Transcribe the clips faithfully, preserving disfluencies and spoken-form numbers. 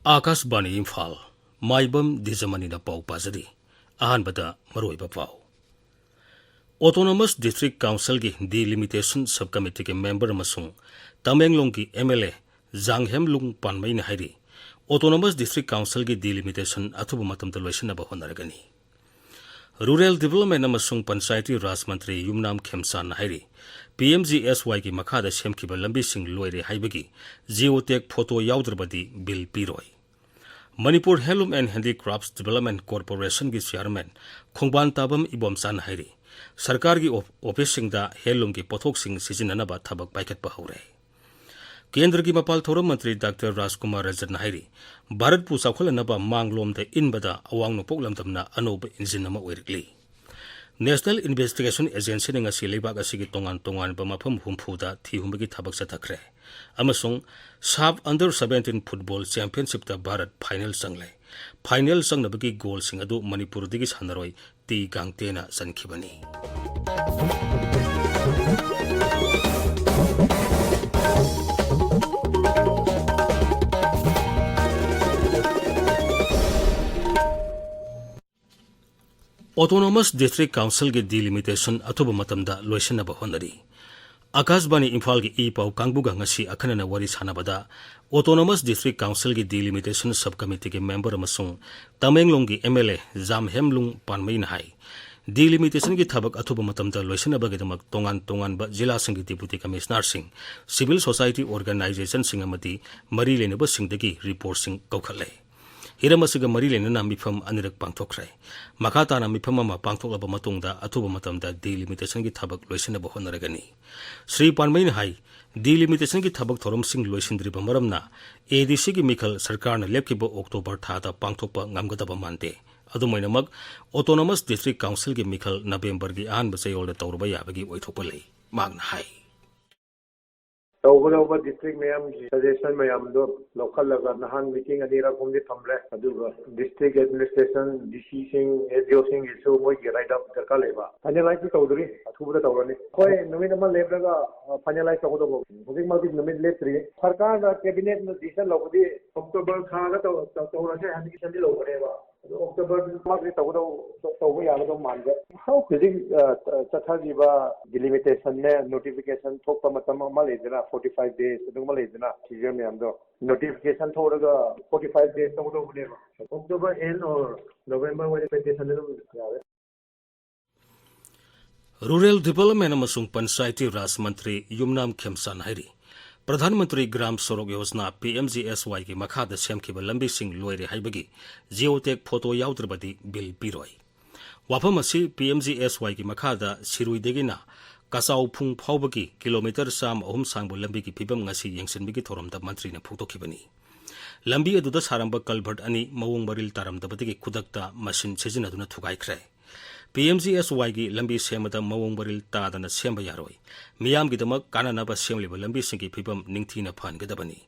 ꯑꯥꯀꯥꯁꯕꯥꯅꯤ ꯏꯝꯐꯥꯜ, ꯃꯥꯏꯕꯝ ꯗꯤꯖꯃꯅꯤꯅ ꯄꯥꯎ ꯄꯥꯖꯔꯤ꯫ ꯑꯍꯥꯟꯕꯗ ꯃꯔꯨꯑꯣꯏꯕ ꯄꯥꯎ꯫ Autonomous District Councilꯒꯤ Delimitation Subcommitteeꯒꯤ member ꯑꯃꯁꯨꯡ ꯇꯃꯦꯡꯂꯣꯡꯒꯤ MLA ꯖꯥꯡꯍꯦꯝꯂꯨꯡ ꯄꯥꯟꯃꯩꯅ ꯍꯥꯏꯔꯤ, Autonomous District Councilꯒꯤ delimitation ꯑꯊꯨꯕ ꯃꯇꯝꯗ ꯂꯣꯏꯁꯤꯟꯅꯕ ꯍꯣꯠꯅꯔꯒꯅꯤ꯫ Rural Development ꯑꯃꯁꯨꯡ Panchayati Raj ꯃꯟꯇ꯭ꯔꯤ ꯌꯨꯝꯅꯥꯝ ꯈꯦꯝꯆꯥꯟꯅ ꯍꯥꯏꯔꯤ, PMGSYꯒꯤ ꯃꯈꯥꯗ ꯁꯦꯝꯈꯤꯕ ꯂꯝꯕꯤꯁꯤꯡ ꯂꯣꯏꯔꯦ ꯍꯥꯏꯕꯒꯤ geotag photo ꯌꯥꯎꯗ꯭ꯔꯕꯗꯤ bill ꯄꯤꯔꯣꯏ꯫ Manipur Handloom and Handicrafts Development Corporationꯒꯤ chairman ꯈꯣꯡꯕꯥꯟ ꯇꯥꯕꯝ ꯏꯕꯣꯝꯆꯥꯅ ꯍꯥꯏꯔꯤ, ꯁꯔꯀꯥꯔꯒꯤ ꯑꯣ-, officeꯁꯤꯡꯗ handloomꯒꯤ ꯄꯣꯠꯊꯣꯛꯁꯤꯡ ꯁꯤꯖꯤꯟꯅꯅꯕ ꯊꯕꯛ ꯄꯥꯏꯈꯠꯄ ꯍꯧꯔꯦ꯫ ꯀꯦꯟꯗ꯭ꯔꯒꯤ ꯃꯄꯥꯜ ꯊꯧꯔꯝ ꯃꯟꯇ꯭ꯔꯤ ꯗꯥꯛꯇꯔ ꯔꯥꯖꯀꯨꯃꯥꯔ ꯔꯟꯖꯟꯅ ꯍꯥꯏꯔꯤ, ꯚꯥꯔꯠꯄꯨ ꯆꯥꯎꯈꯠꯍꯟꯅꯕ ꯃꯥꯡꯂꯣꯝꯗ ꯏꯟꯕꯗ ꯑꯋꯥꯡ ꯅꯣꯡꯄꯣꯛ ꯂꯝꯗꯝꯅ ꯑꯅꯧꯕ engine ꯑꯃ ꯑꯣꯏꯔꯛꯂꯤ꯫ National Investigation Agencyꯅ ꯉꯁꯤ ꯂꯩꯕꯥꯛ ꯑꯁꯤꯒꯤ ꯇꯣꯉꯥꯟ ꯇꯣꯉꯥꯟꯕ ꯃꯐꯝ ꯍꯨꯝꯐꯨꯗ ꯊꯤ ꯍꯨꯝꯕꯒꯤ ꯊꯕꯛ ꯆꯠꯊꯈ꯭ꯔꯦ ꯑꯃꯁꯨꯡ SAFF Under seventeen Football Championshipꯇ Bharat final ꯆꯪꯂꯦ꯫ Final ꯆꯪꯅꯕꯒꯤ goalꯁꯤꯡ ꯑꯗꯨ ꯃꯅꯤꯄꯨꯔꯗꯒꯤ ꯁꯥꯟꯅꯔꯣꯏ ꯇꯤ ꯒꯥꯡꯇꯦꯅ ꯆꯟꯈꯤꯕꯅꯤ꯫ Autonomous District Councilꯒꯤ delimitation ꯑꯊꯨꯕ ꯃꯇꯝꯗ ꯂꯣꯏꯁꯤꯟꯅꯕ ꯍꯣꯠꯅꯔꯤ꯫ ꯑꯥꯀꯥꯁꯕꯥꯅꯤ ꯏꯝꯐꯥꯜꯒꯤ ꯏ ꯄꯥꯎ ꯀꯥꯡꯕꯨꯒ ꯉꯁꯤ ꯑꯈꯟꯅꯅ ꯋꯥꯔꯤ ꯁꯥꯟꯅꯕꯗ Autonomous District Councilꯒꯤ Delimitation Subcommitteeꯒꯤ member ꯑꯃꯁꯨꯡ ꯇꯃꯦꯡꯂꯣꯡꯒꯤ MLA ꯖꯥꯝꯍꯦꯝꯂꯨꯡ ꯄꯥꯟꯃꯩꯅ ꯍꯥꯏ, delimitationꯒꯤ ꯊꯕꯛ ꯑꯊꯨꯕ ꯃꯇꯝꯗ ꯂꯣꯏꯁꯤꯟꯅꯕꯒꯤꯗꯃꯛ ꯇꯣꯉꯥꯟ ꯇꯣꯉꯥꯟꯕ ꯖꯤꯂꯥꯁꯤꯡꯒꯤ Deputy Commissionerꯁꯤꯡ, civil society organizationꯁꯤꯡ ꯑꯃꯗꯤ ꯃꯔꯤ ꯂꯩꯅꯕꯁꯤꯡꯗꯒꯤ reportꯁꯤꯡ ꯀꯧꯈꯠꯂꯦ꯫ ꯍꯤꯔꯝ ꯑꯁꯤꯒ ꯃꯔꯤ ꯂꯩꯅꯅ ꯃꯤꯐꯝ ꯑꯅꯤꯔꯛ ꯄꯥꯡꯊꯣꯛꯈ꯭ꯔꯦ꯫ ꯃꯈꯥ ꯇꯥꯅ ꯃꯤꯐꯝ ꯑꯃ ꯄꯥꯡꯊꯣꯛꯂꯕ ꯃꯇꯨꯡꯗ ꯑꯊꯨꯕ ꯃꯇꯝꯗ delimitationꯒꯤ ꯊꯕꯛ ꯂꯣꯏꯁꯤꯟꯅꯕ ꯍꯣꯠꯅꯔꯒꯅꯤ꯫ ꯁ꯭ꯔꯤ ꯄꯥꯟꯃꯩꯅ ꯍꯥꯏ, delimitationꯒꯤ ꯊꯕꯛ ꯊꯧꯔꯝꯁꯤꯡ ꯂꯣꯏꯁꯤꯟꯗ꯭ꯔꯤꯕ ꯃꯔꯝꯅ ADCꯒꯤ ꯃꯤꯈꯜ ꯁꯔꯀꯥꯔꯅ ꯂꯦꯞꯈꯤꯕ October ꯊꯥꯗ ꯄꯥꯡꯊꯣꯛꯄ ꯉꯝꯒꯗꯕ ꯃꯥꯟꯗꯦ꯫ ꯑꯗꯨꯝ ꯑꯣꯏꯅꯃꯛ, Autonomous District Councilꯒꯤ ꯃꯤꯈꯜ Novemberꯒꯤ ꯑꯍꯥꯟꯕ ꯆꯌꯣꯜꯗ ꯇꯧꯔꯨꯕ ꯌꯥꯕꯒꯤ ꯑꯣꯏꯊꯣꯛꯄ ꯂꯩ, ꯃꯍꯥꯛꯅ ꯍꯥꯏ꯫ ꯇꯧꯒꯗꯧꯕ ꯗꯤꯁꯇ꯭ꯔꯤꯛ ꯃꯌꯥꯝꯒꯤ ꯁꯖꯦꯁꯟ ꯃꯌꯥꯝꯗꯣ ꯂꯧꯈꯠꯂꯒ ꯅꯍꯥꯟ ꯃꯤꯇꯤꯡ ꯑꯅꯤꯔꯛ ꯑꯍꯨꯝꯗꯤ ꯊꯝꯂꯦ꯫ ꯑꯗꯨꯒ ꯗꯤꯁꯇ꯭ꯔꯤꯛ ꯑꯦꯗꯃꯤꯅꯤꯁꯇ꯭ꯔꯦꯁꯟ, ꯗꯤ ꯁꯤꯁꯤꯡ, ꯑꯦꯁ ꯗꯤ ꯑꯣꯁꯤꯡꯒꯤꯁꯨ ꯃꯣꯏꯒꯤ ꯔꯥꯏꯠ ꯑꯞ ꯗꯔꯀꯥꯔ ꯂꯩꯕ꯫ ꯐꯥꯏꯅꯦꯂꯥꯏꯖꯇꯤ ꯇꯧꯗ꯭ꯔꯤ, ꯑꯊꯨꯕꯗ ꯇꯧꯔꯅꯤ꯫ ꯍꯣꯏ, ꯅꯨꯃꯤꯠ ꯑꯃ ꯂꯦꯞꯂꯒ ꯐꯥꯏꯅꯦꯂꯥꯏꯖ ꯇꯧꯒꯗꯧꯕ꯫ ꯍꯧꯖꯤꯛꯃꯛꯇꯤ ꯅꯨꯃꯤꯠ ꯂꯦꯞꯇ꯭ꯔꯤ꯫ ꯁꯔꯀꯥꯔꯅ ꯀꯦꯕꯤꯅꯦꯠꯅ ꯗꯤꯁꯤꯖꯟ ꯂꯧꯕꯗꯤ ꯑꯣꯛꯇꯣꯕꯔ ꯊꯥꯗ ꯇꯧ-, ꯇꯧ-, ꯇꯧꯔꯁꯦ ꯍꯥꯏꯅ ꯗꯤꯁꯤꯖꯟꯗꯤ ꯂꯧꯕꯅꯦꯕ꯫ ꯑꯗꯨ ꯑꯣꯛꯇꯣꯕꯔ ꯃꯥꯁꯤ ꯇꯧꯒꯗꯧ-, ꯇꯧꯕ ꯌꯥꯒꯗꯧ ꯃꯥꯟꯗꯦ꯫ ꯍꯧꯖꯤꯛ, ꯑ, ꯆꯠꯊꯈꯤꯕ ꯗꯤꯂꯤꯃꯤꯇꯦꯁꯟꯅꯦ, ꯅꯣꯇꯤꯐꯤꯀꯦꯁꯟ ꯊꯣꯛꯄ ꯃꯇꯝ ꯑꯃ ꯂꯩꯗꯅ, forty five days ꯑꯗꯨꯒꯨꯝꯕ ꯂꯩꯗꯅ, ꯁꯤꯖꯟ ꯃꯌꯥꯝꯗꯣ꯫ ꯅꯣꯇꯤꯐꯤꯀꯦꯁꯟ ꯊꯣꯛꯂꯒ forty five days ꯇꯧꯒꯗꯧꯕꯅꯦꯕ꯫ October end or November ꯋꯥꯏꯗ ꯄ꯭ꯔꯦꯖꯦꯟꯇꯦꯁꯟ ꯑꯗꯨꯝ ꯌꯥꯔꯦ꯫ ꯔꯨꯔꯦꯜ ꯗꯤꯕꯦꯂꯞꯃꯦꯟ ꯑꯃꯁꯨꯡ ꯄꯟꯆꯥꯌꯇꯤ ꯔꯥꯖ ꯃꯟꯇ꯭ꯔꯤ ꯌꯨꯝꯅꯥꯝ ꯈꯦꯝꯆꯥꯟ ꯍꯥꯏꯔꯤ, ꯄ꯭ꯔꯙꯥꯟ ꯃꯟꯇ꯭ꯔꯤ ꯒ꯭ꯔꯥꯝ ꯁꯣꯔꯣꯛ ꯌꯣꯖꯅꯥ, ꯄꯤ ꯑꯦꯝ ꯖꯤ ꯑꯦꯁ ꯋꯥꯏꯒꯤ ꯃꯈꯥꯗ ꯁꯦꯝꯈꯤꯕ ꯂꯝꯕꯤꯁꯤꯡ ꯂꯣꯏꯔꯦ ꯍꯥꯏꯕꯒꯤ ꯖꯤꯑꯣꯇꯦꯛ ꯐꯣꯇꯣ ꯌꯥꯎꯗ꯭ꯔꯕꯗꯤ ꯕꯤꯜ ꯄꯤꯔꯣꯏ꯫ ꯋꯥꯐꯝ ꯑꯁꯤ ꯄꯤ ꯑꯦꯝ ꯖꯤ ꯑꯦꯁ ꯋꯥꯏꯒꯤ ꯃꯈꯥꯗ ꯁꯤꯔꯨꯏꯗꯒꯤꯅ ꯀꯆꯥꯎꯐꯨꯡ ꯐꯥꯎꯕꯒꯤ ꯀꯤꯂꯣꯃꯤꯇꯔ ꯆꯥꯝꯃ ꯑꯍꯨꯝ ꯁꯥꯡꯕ ꯂꯝꯕꯤꯒꯤ ꯐꯤꯕꯝ ꯉꯁꯤ ꯌꯦꯡꯁꯤꯟꯕꯒꯤ ꯊꯧꯔꯝꯗ ꯃꯟꯇ꯭ꯔꯤꯅ ꯐꯣꯡꯗꯣꯛꯈꯤꯕꯅꯤ꯫ ꯂꯝꯕꯤ ꯑꯗꯨꯗ ꯁꯥꯔꯝꯕ ꯀꯜꯚꯔꯠ ꯑꯅꯤ ꯃꯑꯣꯡ ꯃꯔꯤꯜ ꯇꯥꯔꯝꯗꯕꯗꯒꯤ ꯈꯨꯗꯛꯇ ꯃꯁꯤꯟ ꯁꯤꯖꯤꯟꯅꯗꯨꯅ ꯊꯨꯒꯥꯏꯈ꯭ꯔꯦ꯫ ꯄꯤ ꯑꯦꯝ ꯖꯤ ꯑꯦꯁ ꯋꯥꯏꯒꯤ ꯂꯝꯕꯤ ꯁꯦꯝꯕꯗ ꯃꯑꯣꯡ ꯃꯔꯤꯜ ꯇꯥꯗꯅ ꯁꯦꯝꯕ ꯌꯥꯔꯣꯏ꯫ ꯃꯤꯌꯥꯝꯒꯤꯗꯃꯛ ꯀꯥꯟꯅꯅꯕ ꯁꯦꯝꯂꯤꯕ ꯂꯝꯕꯤꯁꯤꯡꯒꯤ ꯐꯤꯕꯝ ꯅꯤꯡꯊꯤꯅ ꯐꯍꯟꯒꯗꯕꯅꯤ꯫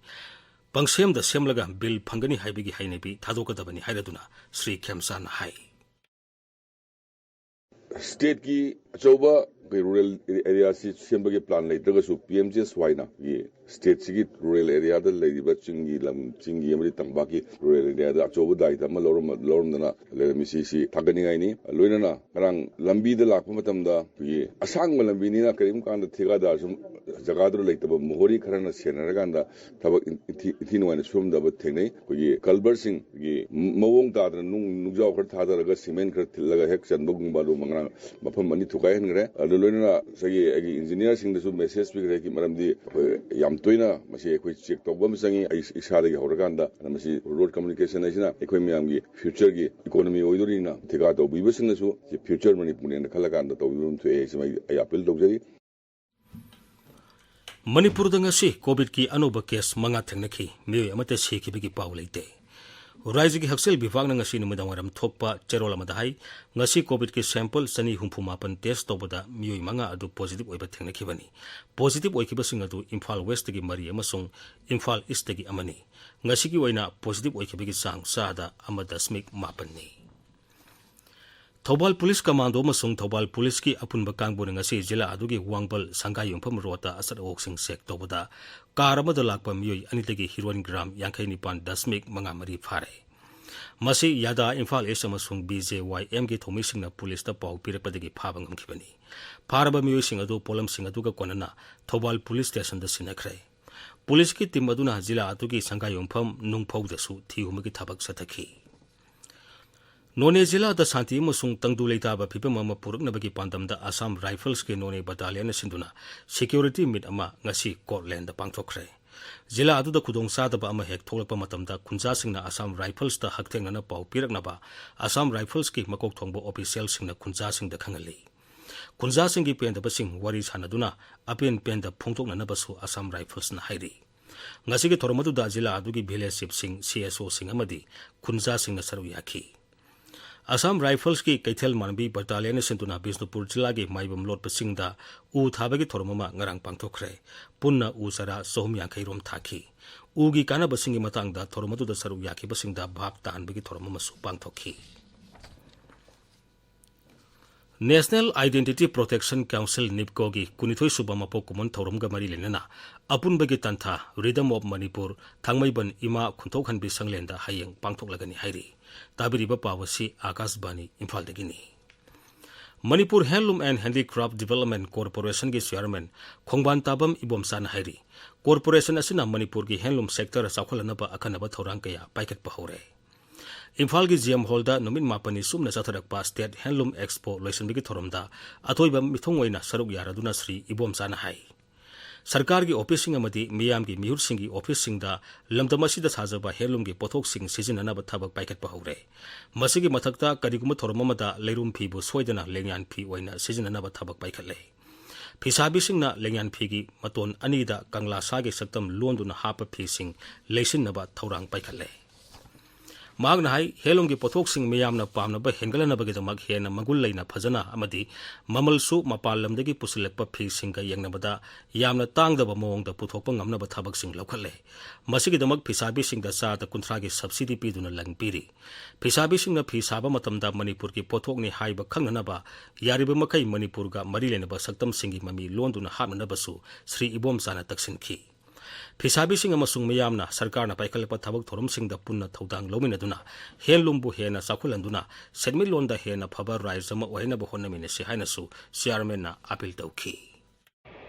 ꯄꯪꯁꯦꯝꯗ ꯁꯦꯝꯂꯒ ꯕꯤꯜ ꯐꯪꯒꯅꯤ ꯍꯥꯏꯕꯒꯤ ꯍꯩꯅꯕꯤ ꯊꯥꯗꯣꯛꯀꯗꯕꯅꯤ ꯍꯥꯏꯔꯗꯨꯅ ꯁ꯭ꯔꯤ ꯈꯦꯝꯆꯥꯟꯅ ꯍꯥꯏ꯫ ꯁ꯭ꯇꯦꯠꯀꯤ ꯑꯆꯧꯕ ꯑꯩꯈꯣꯏ ꯔꯨꯔꯦꯜ ꯑꯦꯔꯤꯌꯥꯁꯤ ꯁꯦꯝꯕꯒꯤ ꯄ꯭ꯂꯥꯟ ꯂꯩꯇ꯭ꯔꯒꯁꯨ, ꯄꯤ ꯑꯦꯝ ꯖꯤ ꯑꯦꯁ ꯋꯥꯏꯅ ꯑꯩꯈꯣꯏꯒꯤ ꯁ꯭ꯇꯦꯠꯁꯤꯒꯤ ꯔꯨꯔꯦꯜ ꯑꯦꯔꯤꯌꯥꯗ ꯂꯩꯔꯤꯕ ꯆꯤꯡꯒꯤ ꯂꯝ, ꯆꯤꯡꯒꯤ ꯑꯃꯗꯤ ꯇꯝꯄꯥꯛꯀꯤ ꯔꯨꯔꯦꯜ ꯑꯦꯔꯤꯌꯥꯗ ꯑꯆꯧꯕ ꯗꯥꯏꯇ ꯑꯃ ꯂꯧꯔꯝꯕ-, ꯂꯧꯔꯝꯗꯅ ꯂꯩꯔꯝꯃꯤꯁꯤ, ꯁꯤ ꯊꯥꯒꯠꯅꯤꯡꯉꯥꯏꯅꯤ꯫ ꯂꯣꯏꯅꯅ ꯉꯔꯥꯡ ꯂꯝꯕꯤꯗ ꯂꯥꯛꯄ ꯃꯇꯝꯗ ꯑꯩꯈꯣꯏꯒꯤ ꯑꯁꯥꯡꯕ ꯂꯝꯕꯤꯅꯤꯅ ꯀꯔꯤꯒꯨꯝꯕ ꯀꯥꯟꯗ ꯊꯤꯀꯥꯗꯥꯔꯁꯨ ꯖꯒꯥꯗꯨꯗ ꯂꯩꯇꯕ ꯃꯣꯍꯣꯔꯤ ꯈꯔꯅ ꯁꯦꯟꯅꯔꯀꯥꯟꯗ ꯊꯕꯛ ꯏꯟ-, ꯏꯟꯊꯤ-, ꯏꯟꯊꯤ ꯅꯨꯡꯉꯥꯏꯅ ꯁꯨꯔꯝꯗꯕ ꯊꯦꯡꯅꯩ꯫ ꯑꯩꯈꯣꯏꯒꯤ ꯀꯜꯚꯔꯁꯤꯡ, ꯑꯩꯈꯣꯏꯒꯤ ꯃꯑꯣꯡ ꯇꯥꯗꯅ ꯅꯨꯡ, ꯅꯨꯡꯖꯥꯎ ꯈꯔ ꯊꯥꯗꯔꯒ ꯁꯤꯃꯦꯟ ꯈꯔ ꯊꯤꯜꯂꯒ ꯍꯦꯛ ꯆꯟꯕꯒꯨꯝꯕ, ꯑꯗꯨꯒꯨꯝꯕ ꯉꯔꯥꯡ ꯃꯐꯝ ꯑꯅꯤ ꯊꯨꯒꯥꯏꯍꯟꯈ꯭ꯔꯦ꯫ ꯑꯗꯨ ꯂꯣꯏꯅꯅ ꯉꯁꯥꯏꯒꯤ ꯑꯩꯒꯤ ꯏꯟꯖꯤꯅꯤꯌꯥꯔꯁꯤꯡꯗꯁꯨ ꯃꯦꯁꯦꯖ ꯄꯤꯈ꯭ꯔꯦ, ꯃꯔꯝꯗꯤ ꯑꯩꯈꯣꯏ ꯌꯥꯝ ꯇꯣꯏꯅ ꯃꯁꯤ ꯑꯩꯈꯣꯏ ꯆꯦꯛ ꯇꯧꯕ ꯑꯃ ꯆꯪꯉꯤ꯫ ꯑꯩ ꯏꯁꯥꯗꯒꯤ ꯍꯧꯔꯀꯥꯟꯗ, ꯑꯗꯨꯅ ꯃꯁꯤ ꯔꯣꯗ ꯀꯝꯃꯨꯅꯤꯀꯦꯁꯟ ꯍꯥꯏꯁꯤꯅ ꯑꯩꯈꯣꯏ ꯃꯌꯥꯝꯒꯤ ꯐ꯭ꯌꯨꯆꯔꯒꯤ ꯏꯀꯣꯅꯣꯃꯤ ꯑꯣꯏꯗꯣꯔꯤꯅ ꯊꯤꯀꯥ ꯇꯧꯕꯤꯕꯁꯤꯡꯅꯁꯨ ꯁꯤ ꯐ꯭ꯌꯨꯆꯔ ꯃꯅꯤꯄꯨꯔꯅꯦꯅ ꯈꯜꯂꯀꯥꯟꯗ ꯇꯧꯕꯤꯕ ꯑꯃ ꯊꯣꯛꯑꯦ ꯍꯥꯏꯁꯤꯃ ꯑꯩ, ꯑꯩ ꯑꯄꯤꯜ ꯇꯧꯖꯔꯤ꯫ ꯃꯅꯤꯄꯨꯔꯗ ꯉꯁꯤ ꯀꯣꯚꯤꯗꯀꯤ ꯑꯅꯧꯕ ꯀꯦꯁ ꯃꯉꯥ ꯊꯦꯡꯅꯈꯤ꯫ ꯃꯤꯑꯣꯏ ꯑꯃꯠꯇ ꯁꯤꯈꯤꯕꯒꯤ ꯄꯥꯎ ꯂꯩꯇꯦ꯫ ꯔꯥꯏꯖ꯭ꯌꯒꯤ ꯍꯛꯁꯦꯜ ꯕꯤꯚꯥꯒꯅ ꯉꯁꯤ ꯅꯨꯃꯤꯗꯥꯡꯋꯥꯏꯔꯝ ꯊꯣꯛꯄ ꯆꯦꯔꯣꯜ ꯑꯃꯗ ꯍꯥꯏ, ꯉꯁꯤ ꯀꯣꯚꯤꯗꯀꯤ ꯁꯦꯝꯄꯜ ꯆꯅꯤ ꯍꯨꯝꯐꯨ ꯃꯥꯄꯟ ꯇꯦꯁ ꯇꯧꯕꯗ ꯃꯤꯑꯣꯏ ꯃꯉꯥ ꯑꯗꯨ ꯄꯣꯖꯤꯇꯤꯚ ꯑꯣꯏꯕ ꯊꯦꯡꯅꯈꯤꯕꯅꯤ꯫ ꯄꯣꯖꯤꯇꯤꯚ ꯑꯣꯏꯈꯤꯕꯁꯤꯡ ꯑꯗꯨ ꯏꯝꯐꯥꯜ ꯋꯦꯁꯇꯒꯤ ꯃꯔꯤ ꯑꯃꯁꯨꯡ ꯏꯝꯐꯥꯜ ꯏꯁꯇꯒꯤ ꯑꯃꯅꯤ꯫ ꯉꯁꯤꯒꯤ ꯑꯣꯏꯅ ꯄꯣꯖꯤꯇꯤꯚ ꯑꯣꯏꯈꯤꯕꯒꯤ ꯆꯥꯡ ꯆꯥꯗ ꯑꯃ ꯗꯁꯃꯤꯛ ꯃꯥꯄꯟꯅꯤ꯫ ꯊꯧꯕꯥꯜ ꯄꯨꯂꯤꯁ ꯀꯃꯥꯟꯗꯣ ꯑꯃꯁꯨꯡ ꯊꯧꯕꯥꯜ ꯄꯨꯂꯤꯁꯀꯤ ꯑꯄꯨꯟꯕ ꯀꯥꯡꯕꯨꯅ ꯉꯁꯤ ꯖꯤꯂꯥ ꯑꯗꯨꯒꯤ ꯋꯥꯡꯕꯜ ꯁꯪꯒꯥꯏꯌꯨꯝꯐꯝ ꯔꯣꯗꯇ ꯑꯁꯠ ꯑꯋꯣꯛꯁꯤꯡ ꯆꯦꯛ ꯇꯧꯕꯗ ꯀꯥꯔ ꯑꯃꯗ ꯂꯥꯛꯄ ꯃꯤꯑꯣꯏ ꯑꯅꯤꯗꯒꯤ ꯍꯤꯔꯣꯏꯟ ꯒ꯭ꯔꯥꯝ ꯌꯥꯡꯈꯩ ꯅꯤꯄꯥꯟ ꯗꯁꯃꯤꯛ ꯃꯉꯥ ꯃꯔꯤ ꯐꯥꯔꯦ꯫ ꯃꯁꯤ ꯌꯥꯗꯥ ꯏꯝꯐꯥꯜ ꯏꯁ ꯑꯃꯁꯨꯡ ꯕꯤ ꯖꯦ ꯋꯥꯏ ꯑꯦꯝꯒꯤ ꯊꯧꯃꯤꯁꯤꯡꯅ ꯄꯨꯂꯤꯁꯇ ꯄꯥꯎ ꯄꯤꯔꯛꯄꯗꯒꯤ ꯐꯥꯕ ꯉꯝꯈꯤꯕꯅꯤ꯫ ꯐꯥꯔꯕ ꯃꯤꯑꯣꯏꯁꯤꯡ ꯑꯗꯨ ꯄꯣꯠꯂꯝꯁꯤꯡ ꯑꯗꯨꯒ ꯀꯣꯟꯅꯅ ꯊꯧꯕꯥꯜ ꯄꯨꯂꯤꯁ ꯁ꯭ꯇꯦꯁꯟꯗ ꯁꯤꯟꯅꯈ꯭ꯔꯦ꯫ ꯄꯨꯂꯤꯁꯀꯤ ꯇꯤꯝ ꯑꯗꯨꯅ ꯖꯤꯂꯥ ꯑꯗꯨꯒꯤ ꯁꯪꯒꯥꯏꯌꯨꯝꯐꯝ ꯅꯨꯡꯐꯧꯗꯁꯨ ꯊꯤꯍꯨꯝꯕꯒꯤ ꯊꯕꯛ ꯆꯠꯊꯈꯤ꯫ ꯅꯣꯅꯦ ꯖꯤꯂꯥꯗ ꯁꯥꯟꯇꯤ ꯑꯃꯁꯨꯡ ꯇꯪꯗꯨ ꯂꯩꯇꯥꯕ ꯐꯤꯕꯝ ꯑꯃ ꯄꯨꯔꯛꯅꯕꯒꯤ ꯄꯥꯟꯗꯝꯗ ꯑꯁꯥꯝ ꯔꯥꯏꯐꯜꯁꯀꯤ ꯅꯣꯅꯦ ꯕꯠꯇꯥꯂꯤꯌꯟꯅ ꯁꯤꯟꯗꯨꯅ ꯁꯦꯀ꯭ꯌꯨꯔꯤꯇꯤ ꯃꯤꯠ ꯑꯃ ꯉꯁꯤ ꯀꯣꯔꯠꯂꯦꯟꯗ ꯄꯥꯡꯊꯣꯛꯈ꯭ꯔꯦ꯫ ꯖꯤꯂꯥ ꯑꯗꯨꯗ ꯈꯨꯗꯣꯡꯆꯥꯗꯕ ꯑꯃ ꯍꯦꯛ ꯊꯣꯛꯂꯛꯄ ꯃꯇꯝꯗ ꯈꯨꯟꯖꯥꯁꯤꯡꯅ ꯑꯁꯥꯝ ꯔꯥꯏꯐꯜꯁꯇ ꯍꯛꯊꯦꯡꯅꯅ ꯄꯥꯎ ꯄꯤꯔꯛꯅꯕ ꯑꯁꯥꯝ ꯔꯥꯏꯐꯜꯁꯀꯤ ꯃꯀꯣꯛ ꯊꯣꯡꯕ ꯑꯣꯐꯤꯁꯤꯌꯦꯜꯁꯤꯡꯅ ꯈꯨꯟꯖꯥꯁꯤꯡꯗ ꯈꯪꯍꯜꯂꯤ꯫ ꯈꯨꯟꯖꯥꯁꯤꯡꯒꯤ ꯄꯦꯟꯗꯕꯁꯤꯡ ꯋꯥꯔꯤ ꯁꯥꯟꯅꯗꯨꯅ ꯑꯄꯦꯟ ꯄꯦꯟꯗ ꯐꯣꯡꯗꯣꯛꯅꯅꯕꯁꯨ ꯑꯁꯥꯝ ꯔꯥꯏꯐꯜꯁꯅ ꯍꯥꯏꯔꯤ꯫ ꯉꯁꯤꯒꯤ ꯊꯧꯔꯝ ꯑꯗꯨꯗ ꯖꯤꯂꯥ ꯑꯗꯨꯒꯤ ꯚꯤꯂꯦꯖ ꯆꯤꯐꯁꯤꯡ, ꯁꯤ ꯑꯦꯁ ꯑꯣꯁꯤꯡ ꯑꯃꯗꯤ ꯈꯨꯟꯖꯥꯁꯤꯡꯅ ꯁꯔꯨꯛ ꯌꯥꯈꯤ꯫ ꯑꯁꯥꯝ ꯔꯥꯏꯐꯜꯁꯀꯤ ꯀꯩꯊꯦꯜ ꯃꯥꯟꯕꯤ ꯕꯠꯇꯥꯂꯤꯌꯟꯅ ꯁꯤꯟꯗꯨꯅ ꯕꯤꯁꯅꯨꯄꯨꯔ ꯖꯤꯂꯥꯒꯤ ꯃꯥꯏꯕꯝ ꯂꯣꯠꯄꯁꯤꯡꯗ ꯎ ꯊꯥꯕꯒꯤ ꯊꯧꯔꯝ ꯑꯃ ꯉꯔꯥꯡ ꯄꯥꯡꯊꯣꯛꯈ꯭ꯔꯦ꯫ ꯄꯨꯟꯅ ꯎ ꯆꯥꯔꯥ ꯆꯍꯨꯝ ꯌꯥꯡꯈꯩ ꯔꯣꯝ ꯊꯥꯈꯤ꯫ ꯎꯒꯤ ꯀꯥꯟꯅꯕꯁꯤꯡꯒꯤ ꯃꯇꯥꯡꯗ ꯊꯧꯔꯝ ꯑꯗꯨꯗ ꯁꯔꯨꯛ ꯌꯥꯈꯤꯕꯁꯤꯡꯗ ꯚꯥꯞ ꯇꯥꯍꯟꯕꯒꯤ ꯊꯧꯔꯝ ꯑꯃꯁꯨ ꯄꯥꯡꯊꯣꯛꯈꯤ꯫ National Identity Protection Council, ꯅꯤꯞꯀꯣꯒꯤ ꯀꯨꯟꯅꯤꯊꯣꯏ ꯁꯨꯕ ꯃꯄꯣꯛ ꯀꯨꯝꯑꯣꯟ ꯊꯧꯔꯝꯒ ꯃꯔꯤ ꯂꯩꯅꯅ ꯑꯄꯨꯟꯕꯒꯤ ꯇꯟꯊꯥ Rhythm of Manipur, ꯊꯥꯡꯃꯩꯕꯟ ꯏꯃꯥ ꯈꯨꯟꯊꯣꯛꯍꯟꯕꯤ ꯁꯪꯂꯦꯟꯗ ꯍꯌꯦꯡ ꯄꯥꯡꯊꯣꯛꯂꯒꯅꯤ ꯍꯥꯏꯔꯤ꯫ ꯇꯥꯕꯤꯔꯤꯕ ꯄꯥꯎ ꯑꯁꯤ ꯑꯀꯥꯁꯕꯥꯅꯤ ꯏꯝꯐꯥꯜꯗꯒꯤꯅꯤ꯫ Manipur Handloom and Handicraft Development Corporationꯒꯤ chairman ꯈꯣꯡꯕꯥꯟ ꯇꯥꯕꯝ ꯏꯕꯣꯝꯆꯥꯅ ꯍꯥꯏꯔꯤ, corporation ꯑꯁꯤꯅ ꯃꯅꯤꯄꯨꯔꯒꯤ handloom sector ꯆꯥꯎꯈꯠꯍꯟꯅꯕ ꯑꯈꯟꯅꯕ ꯊꯧꯔꯥꯡ ꯀꯌꯥ ꯄꯥꯏꯈꯠꯄ ꯍꯧꯔꯦ꯫ ꯏꯝꯐꯥꯜꯒꯤ ꯖꯤ ꯑꯦꯝ ꯍꯣꯜꯗ ꯅꯨꯃꯤꯠ ꯃꯥꯄꯟꯅꯤ ꯆꯨꯞꯅ ꯆꯠꯊꯔꯛꯄ State Handloom Expo ꯂꯣꯏꯁꯤꯟꯕꯒꯤ ꯊꯧꯔꯝꯗ ꯑꯊꯣꯏꯕ ꯃꯤꯊꯨꯡ ꯑꯣꯏꯅ ꯁꯔꯨꯛ ꯌꯥꯔꯗꯨꯅ ꯁ꯭ꯔꯤ ꯏꯕꯣꯝꯆꯥꯅ ꯍꯥꯏ, ꯁꯔꯀꯥꯔꯒꯤ ꯑꯣꯐꯤꯁꯁꯤꯡ ꯑꯃꯗꯤ ꯃꯤꯌꯥꯝꯒꯤ ꯃꯤꯍꯨꯠꯁꯤꯡꯒꯤ ꯑꯣꯐꯤꯁꯁꯤꯡꯗ ꯂꯝꯗꯝ ꯑꯁꯤꯗ ꯁꯥꯖꯕ handloomꯒꯤ ꯄꯣꯠꯊꯣꯛꯁꯤꯡ ꯁꯤꯖꯤꯟꯅꯅꯕ ꯊꯕꯛ ꯄꯥꯏꯈꯠꯄ ꯍꯧꯔꯦ꯫ ꯃꯁꯤꯒꯤ ꯃꯊꯛꯇ ꯀꯔꯤꯒꯨꯝꯕ ꯊꯧꯔꯝ ꯑꯃꯗ ꯂꯩꯔꯨꯝ ꯐꯤꯕꯨ ꯁꯣꯏꯗꯅ ꯂꯦꯡꯌꯥꯟ ꯐꯤ ꯑꯣꯏꯅ ꯁꯤꯖꯤꯟꯅꯅꯕ ꯊꯕꯛ ꯄꯥꯏꯈꯠꯂꯦ꯫ ꯐꯤꯁꯥꯕꯤꯁꯤꯡꯅ ꯂꯦꯡꯌꯥꯟ ꯐꯤꯒꯤ ꯃꯇꯣꯟ ꯑꯅꯤꯗ ꯀꯪꯂꯥ ꯁꯥꯒꯤ ꯁꯛꯇꯝ ꯂꯣꯟꯗꯨꯅ ꯍꯥꯞꯄ ꯐꯤꯁꯤꯡ ꯂꯩꯁꯤꯟꯅꯕ ꯊꯧꯔꯥꯡ ꯄꯥꯏꯈꯠꯂꯦ꯫ ꯃꯍꯥꯛꯅ ꯍꯥꯏ, ꯍꯦꯟꯂꯨꯝꯒꯤ ꯄꯣꯠꯊꯣꯛꯁꯤꯡ ꯃꯤꯌꯥꯝꯅ ꯄꯥꯝꯅꯕ ꯍꯦꯟꯒꯠꯍꯟꯅꯕꯒꯤꯗꯃꯛ ꯍꯦꯟꯅ ꯃꯒꯨꯟ ꯂꯩꯅ ꯐꯖꯅ ꯑꯃꯗꯤ ꯃꯃꯜꯁꯨ ꯃꯄꯥꯟ ꯂꯝꯗꯒꯤ ꯄꯨꯁꯤꯜꯂꯛꯄ ꯐꯤꯁꯤꯡꯒ ꯌꯦꯡꯅꯕꯗ ꯌꯥꯝꯅ ꯇꯥꯡꯗꯕ ꯃꯑꯣꯡꯗ ꯄꯨꯊꯣꯛꯄ ꯉꯝꯅꯕ ꯊꯕꯛꯁꯤꯡ ꯂꯧꯈꯠꯂꯦ꯫ ꯃꯁꯤꯒꯤꯗꯃꯛ ꯐꯤꯁꯥꯕꯤꯁꯤꯡꯗ ꯆꯥꯗ ꯀꯨꯟꯊ꯭ꯔꯥꯒꯤ subsidy ꯄꯤꯗꯨꯅ ꯂꯪ ꯄꯤꯔꯤ꯫ ꯐꯤꯁꯥꯕꯤꯁꯤꯡꯅ ꯐꯤ ꯁꯥꯕ ꯃꯇꯝꯗ ꯃꯅꯤꯄꯨꯔꯒꯤ ꯄꯣꯠꯊꯣꯛꯅꯤ ꯍꯥꯏꯕ ꯈꯪꯅꯅꯕ ꯌꯥꯔꯤꯕ ꯃꯈꯩ ꯃꯅꯤꯄꯨꯔꯒ ꯃꯔꯤ ꯂꯩꯅꯕ ꯁꯛꯇꯝꯁꯤꯡꯒꯤ ꯃꯃꯤ ꯂꯣꯟꯗꯨꯅ ꯍꯥꯞꯅꯅꯕꯁꯨ ꯁ꯭ꯔꯤ ꯏꯕꯣꯝꯆꯥꯅ ꯇꯛꯁꯤꯟꯈꯤ꯫ ꯐꯤꯁꯥꯕꯤꯁꯤꯡ ꯑꯃꯁꯨꯡ ꯃꯤꯌꯥꯝꯅ ꯁꯔꯀꯥꯔꯅ ꯄꯥꯏꯈꯠꯂꯛꯄ ꯊꯕꯛ ꯊꯧꯔꯝꯁꯤꯡꯗ ꯄꯨꯟꯅ ꯊꯧꯗꯥꯡ ꯂꯧꯃꯤꯟꯅꯗꯨꯅ ꯍꯦꯟꯂꯨꯝꯕꯨ ꯍꯦꯟꯅ ꯆꯥꯎꯈꯠꯍꯟꯗꯨꯅ ꯁꯦꯟꯃꯤꯠꯂꯣꯟꯗ ꯍꯦꯟꯅ ꯐꯕ ꯔꯥꯏꯖ ꯑꯃ ꯑꯣꯏꯍꯟꯅꯕ ꯍꯣꯠꯅꯃꯤꯟꯅꯁꯤ ꯍꯥꯏꯅꯁꯨ ꯆꯤꯌꯥꯔꯃꯦꯟꯅ ꯑꯥꯄꯤꯜ ꯇꯧꯈꯤ꯫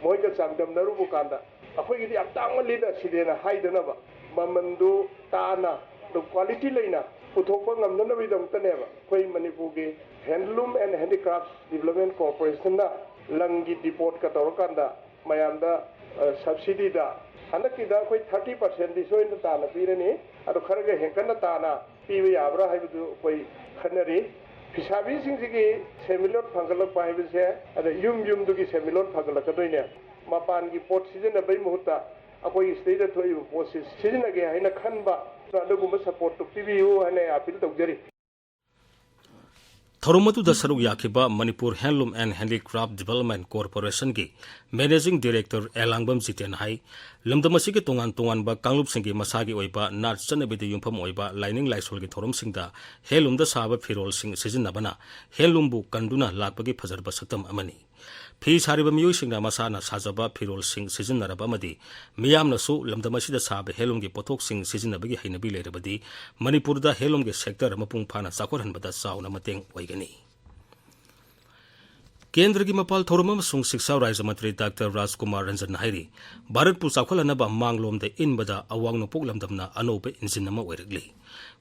ꯃꯣꯏꯒ ꯆꯥꯡꯗꯝꯅꯔꯨꯕ ꯀꯥꯟꯗ ꯑꯩꯈꯣꯏꯒꯤꯗꯤ ꯌꯥꯝ ꯇꯥꯡꯃꯜꯂꯤꯗ ꯁꯤꯗꯦꯅ ꯍꯥꯏꯗꯅꯕ, ꯃꯃꯟꯗꯨ ꯇꯥꯅ ꯑꯗꯨ quality ꯂꯩꯅ ꯄꯨꯊꯣꯛꯄ ꯉꯝꯅꯅꯕꯒꯤꯗꯃꯛꯇꯅꯦꯕ ꯑꯩꯈꯣꯏ ꯃꯅꯤꯄꯨꯔꯒꯤ Handloom and Handicrafts Development Corporationꯅ ꯂꯪꯒꯤ depotꯀ ꯇꯧꯔꯀꯥꯟꯗ ꯃꯌꯥꯝꯗ, ꯑ, subsidyꯗ ꯍꯟꯗꯛꯀꯤꯗ ꯑꯩꯈꯣꯏ thirty percentꯗꯤ ꯁꯣꯏꯗꯅ ꯇꯥꯅ ꯄꯤꯔꯅꯤ꯫ ꯑꯗꯣ ꯈꯔꯒ ꯍꯦꯟꯀꯠꯅ ꯇꯥꯅ ꯄꯤꯕ ꯌꯥꯕ꯭ꯔꯥ ꯍꯥꯏꯕꯗꯨ ꯑꯩꯈꯣꯏ ꯈꯟꯅꯔꯤ꯫ ꯐꯤꯁꯥꯕꯤꯁꯤꯡꯁꯤꯒꯤ ꯁꯦꯟꯃꯤꯠꯂꯣꯟ ꯐꯒꯠꯂꯛꯄ ꯍꯥꯏꯕꯁꯦ, ꯑꯗ ꯌꯨꯝ ꯌꯨꯝꯗꯨꯒꯤ ꯁꯦꯟꯃꯤꯠꯂꯣꯟ ꯐꯒꯠꯂꯛꯀꯗꯣꯏꯅꯦ꯫ ꯃꯄꯥꯟꯒꯤ ꯄꯣꯠ ꯁꯤꯖꯤꯟꯅꯕꯩ ꯃꯍꯨꯠꯇ ꯑꯩꯈꯣꯏꯒꯤ ꯁꯤꯗꯩꯗ ꯊꯣꯛꯏꯕ ꯄꯣꯠꯁꯤ ꯁꯤꯖꯤꯟꯅꯒꯦ ꯍꯥꯏꯅ ꯈꯟꯕ, ꯑꯗꯨꯒꯨꯝꯕ supportꯇꯨ ꯄꯤꯕꯤꯌꯨ ꯍꯥꯏꯅ ꯑꯩ appeal ꯇꯧꯖꯔꯤ꯫ ꯊꯧꯔꯝ ꯑꯗꯨꯗ ꯁꯔꯨꯛ ꯌꯥꯈꯤꯕ Manipur Handloom and Handicraft Development Corporationꯒꯤ Managing Director ꯑꯦꯂꯥꯡꯕꯝ ꯖꯤꯇꯦꯟ ꯍꯥꯏ, ꯂꯝꯗꯝ ꯑꯁꯤꯒꯤ ꯇꯣꯉꯥꯟ ꯇꯣꯉꯥꯟꯕ ꯀꯥꯡꯂꯨꯞꯁꯤꯡꯒꯤ ꯃꯁꯥꯒꯤ ꯑꯣꯏꯕ ꯅꯥꯠ ꯆꯠꯅꯕꯤꯗ ꯌꯨꯝꯐꯝ ꯑꯣꯏꯕ ꯂꯥꯏꯅꯤꯡ ꯂꯥꯏꯁꯣꯜꯒꯤ ꯊꯧꯔꯝꯁꯤꯡꯗ handloomꯗ ꯁꯥꯕ ꯐꯤꯔꯣꯜꯁꯤꯡ ꯁꯤꯖꯤꯟꯅꯕꯅ handloomꯕꯨ ꯀꯟꯗꯨꯅ ꯂꯥꯛꯄꯒꯤ ꯐꯖꯔꯕ ꯁꯛꯇꯝ ꯑꯃꯅꯤ꯫ ꯐꯤ ꯁꯥꯔꯤꯕ ꯃꯤꯑꯣꯏꯁꯤꯡꯅ ꯃꯁꯥꯅ ꯁꯥꯖꯕ ꯐꯤꯔꯣꯜꯁꯤꯡ ꯁꯤꯖꯤꯟꯅꯔꯕ ꯑꯃꯗꯤ ꯃꯤꯌꯥꯝꯅꯁꯨ ꯂꯝꯗꯝ ꯑꯁꯤꯗ ꯁꯥꯕ handloomꯒꯤ ꯄꯣꯠꯊꯣꯛꯁꯤꯡ ꯁꯤꯖꯤꯟꯅꯕꯒꯤ ꯍꯩꯅꯕꯤ ꯂꯩꯔꯕꯗꯤ ꯃꯅꯤꯄꯨꯔꯗ handloomꯒꯤ sector ꯃꯄꯨꯡ ꯐꯥꯅ ꯆꯥꯎꯈꯠꯍꯟꯕꯗ ꯆꯥꯎꯅ ꯃꯇꯦꯡ ꯑꯣꯏꯒꯅꯤ꯫ ꯀꯦꯟꯗ꯭ꯔꯒꯤ ꯃꯄꯥꯜ ꯊꯧꯔꯝ ꯑꯃꯁꯨꯡ ꯁꯤꯛꯁꯥ ꯔꯥꯖ꯭ꯌ ꯃꯟꯇ꯭ꯔꯤ ꯗꯥꯛꯇꯔ ꯔꯥꯖꯀꯨꯃꯥꯔ ꯔꯟꯖꯟꯅ ꯍꯥꯏꯔꯤ, ꯚꯥꯔꯠꯄꯨ ꯆꯥꯎꯈꯠꯍꯟꯅꯕ ꯃꯥꯡꯂꯣꯝꯗ ꯏꯟꯕꯗ ꯑꯋꯥꯡ ꯅꯣꯡꯄꯣꯛ ꯂꯝꯗꯝꯅ ꯑꯅꯧꯕ engine ꯑꯃ ꯑꯣꯏꯔꯛꯂꯤ꯫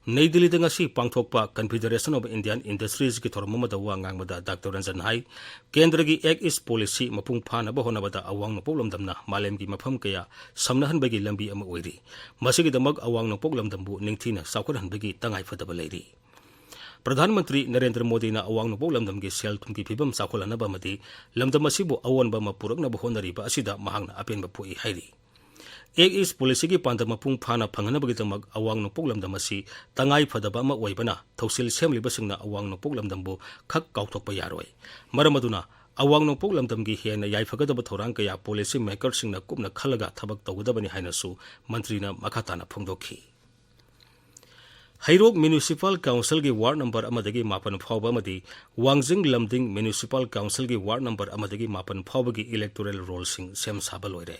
ꯅꯩ ꯗꯤꯜꯂꯤꯗ ꯉꯁꯤ ꯄꯥꯡꯊꯣꯛꯄ Confederation of Indian Industriesꯀꯤ ꯊꯧꯔꯝ ꯑꯃꯗ ꯋꯥ ꯉꯥꯡꯕꯗ ꯗꯥꯛꯇꯔ ꯔꯟꯖꯟ ꯍꯥꯏ, ꯀꯦꯟꯗ꯭ꯔꯒꯤ Act East Policy ꯃꯄꯨꯡ ꯐꯥꯅꯕ ꯍꯣꯠꯅꯕꯗ ꯑꯋꯥꯡ ꯅꯣꯡꯄꯣꯛ ꯂꯝꯗꯝꯅ ꯃꯥꯂꯦꯝꯒꯤ ꯃꯐꯝ ꯀꯌꯥ ꯁꯝꯅꯍꯟꯕꯒꯤ ꯂꯝꯕꯤ ꯑꯃ ꯑꯣꯏꯔꯤ꯫ ꯃꯁꯤꯒꯤꯗꯃꯛ ꯑꯋꯥꯡ ꯅꯣꯡꯄꯣꯛ ꯂꯝꯗꯝꯕꯨ ꯅꯤꯡꯊꯤꯅ ꯆꯥꯎꯈꯠꯍꯟꯕꯒꯤ ꯇꯉꯥꯏꯐꯗꯕ ꯂꯩꯔꯤ꯫ ꯄ꯭ꯔꯙꯥꯟ ꯃꯟꯇ꯭ꯔꯤ ꯅꯔꯦꯟꯗ꯭ꯔ ꯃꯣꯗꯤꯅ ꯑꯋꯥꯡ ꯅꯣꯡꯄꯣꯛ ꯂꯝꯗꯝꯒꯤ ꯁꯦꯜ ꯊꯨꯝꯒꯤ ꯐꯤꯕꯝ ꯆꯥꯎꯈꯠꯍꯟꯅꯕ ꯑꯃꯗꯤ ꯂꯝꯗꯝ ꯑꯁꯤꯕꯨ ꯑꯑꯣꯟꯕ ꯑꯃ ꯄꯨꯔꯛꯅꯕ ꯍꯣꯠꯅꯔꯤꯕ ꯑꯁꯤꯗ ꯃꯍꯥꯛꯅ ꯑꯄꯦꯟꯕ ꯄꯣꯛꯏ ꯍꯥꯏꯔꯤ꯫ Act East Policyꯒꯤ ꯄꯥꯟꯗꯝ ꯃꯄꯨꯡ ꯐꯥꯅ ꯐꯪꯍꯟꯅꯕꯒꯤꯗꯃꯛ ꯑꯋꯥꯡ ꯅꯣꯡꯄꯣꯛ ꯂꯝꯗꯝ ꯑꯁꯤ ꯇꯉꯥꯏ ꯐꯗꯕ ꯑꯃ ꯑꯣꯏꯕꯅ ꯊꯧꯁꯤꯜ ꯁꯦꯝꯂꯤꯕꯁꯤꯡꯅ ꯑꯋꯥꯡ ꯅꯣꯡꯄꯣꯛ ꯂꯝꯗꯝꯕꯨ ꯈꯛ ꯀꯥꯎꯊꯣꯛꯄ ꯌꯥꯔꯣꯏ꯫ ꯃꯔꯝ ꯑꯗꯨꯅ ꯑꯋꯥꯡ ꯅꯣꯡꯄꯣꯛ ꯂꯝꯗꯝꯒꯤ ꯍꯦꯟꯅ ꯌꯥꯏꯐꯒꯗꯕ ꯊꯧꯔꯥꯡ ꯀꯌꯥ policy makerꯁꯤꯡꯅ ꯀꯨꯞꯅ ꯈꯜꯂꯒ ꯊꯕꯛ ꯇꯧꯒꯗꯕꯅꯤ ꯍꯥꯏꯅꯁꯨ ꯃꯟꯇ꯭ꯔꯤꯅ ꯃꯈꯥ ꯇꯥꯅ ꯐꯣꯡꯗꯣꯛꯈꯤ꯫ ꯍꯩꯔꯣꯛ Municipal Councilꯒꯤ ward number ꯑꯃꯗꯒꯤ ꯃꯥꯄꯟ ꯐꯥꯎꯕ ꯑꯃꯗꯤ ꯋꯥꯡꯖꯤꯡ ꯂꯝꯗꯤꯡ Municipal Councilꯒꯤ ward number ꯑꯃꯗꯒꯤ ꯃꯥꯄꯟ ꯐꯥꯎꯕꯒꯤ electoral rollꯁꯤꯡ ꯁꯦꯝ ꯁꯥꯕ ꯂꯣꯏꯔꯦ꯫